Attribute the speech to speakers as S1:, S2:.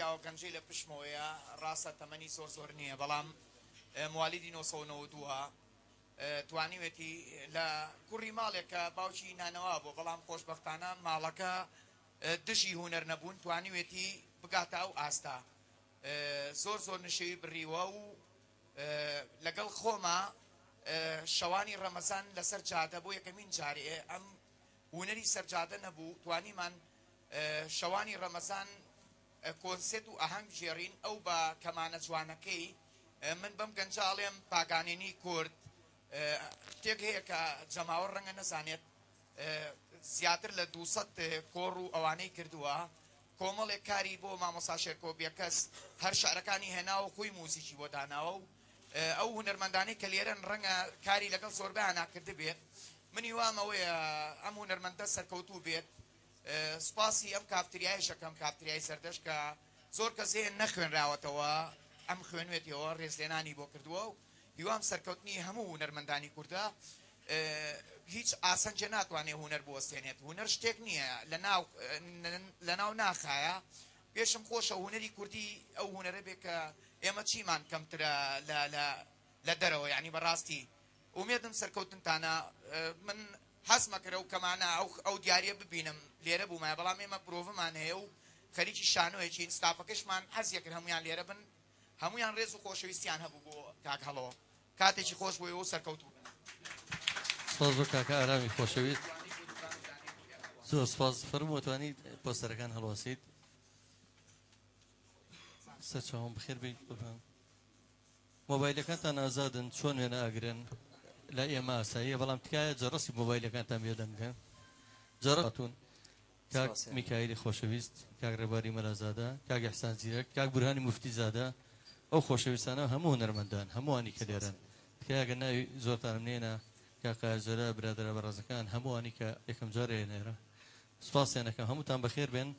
S1: پیاوە گەنجەی لە پشتمەوەیە ڕاستە تەمەنی زۆر زۆر نییە بەڵام موالیدی 992 ە توانیوێتی لە کوڕی ماڵێک کە باوکی نانەوا بووە بەڵام خۆشبەختانە ماڵەکە دژی هونەر نەبوون توانیوێتی بگاتە ئەو ئاستە زۆر زۆر نشێوی بڕیوە و لەگەڵ خۆما شەوانی ڕەمەزان لەسەر جادە بۆ یەکەمین جارێ ئەم هونەری سەر جادە نەبوو توانیمان شەوانی ڕەمەزان کۆنسێت و ئاهەنگ بگێڕین ئەو بە کەمانە جوانەکەی من بەم گەنجە ئەڵێم پاگانینی کورد شتێک هەیە کە جەماوەر ڕەنگە نەزانێت زیاتر لە 200 کۆڕ و ئەوانەی کردووە کۆمەڵێک کاری بۆ مامۆستا شێرکۆ بێکەس هەر شعرەکانی هێناوە خۆی موزیکی بۆ داناوە و ئەو هونەرمەندانەی کە لێرەن ڕەنگە کاری لەگەڵ زۆربەیانا کردبێت من هیوام ئەوەیە ئەم هونەرمەندە سەرکەوتوو بێت سوپاسی ئەم کافتریایش ئەکەم کافتریای سەردەشت کە زۆر کەس هەیە نەخوێنراوەتەوە ئەم خوێنوێتیەوە ڕێزلێنانی بۆ کردووە و هیوام سەرکەوتنی هەموو هونەرمەندانی کوردە هیچ ئاسەنجێ ناتوانێ هونەر بوەستێنێت هونەر شتێک نییە لەناو لەناو ناخایە پێشم خۆشە هونەری کوردی ئەو هونەرە بێ کە ئێمە چیمان کەمترە لە لە لە دەرەوە یعنی بەڕاستی ئومێدم سەرکەوتنتانە من حەزمە کرد ئەو کەمانە ئەو ئەو دیاریە ببینم لێرە بوومایە بەڵام ئێمە پرۆڤەمان هەیە و خەریکی شانۆیەکین ستافەکەشمان حەزیە کرد هەموویان لێرە بن هەموویان ڕێز و خۆشەویستیان هەبوو بۆ کاک هەڵۆ کاتێکی خۆش بۆ ئێوە و سەرکەوتوو بن.
S2: سپاس بۆ کاکە ئارامی خۆشەویست. زۆر سپاس فەرموو ئەتوانی پۆستەرەکان هەڵواسیت. سەرچاوم بەخێر بێیت قوربان. مۆبایلەکانتان ئازادن چۆن وێنە ئەگرن لای ئێمە ئاساییە بەڵام تکایە جەڕەسی مۆبایلەکانتان بێدەنگ کەن جەڕ هاتوون کاک میکایلی خۆشەویست کاک ڕێباری مەلازادە کاک ئیحسان زیرەک کاک بورهانی موفتی زادە ئەو خۆشەویستانە هەموو هونەرمەندان هەمووانی کە لێرەن تکایە گەر ناوی زۆرتانم نێنا کاک قایە جەلال برادەرە بەڕێزەکان هەمووانی کە یەکەم جارەیە لێرە سوپاسیان ئەکەم هەمووتان بەخێر بێن.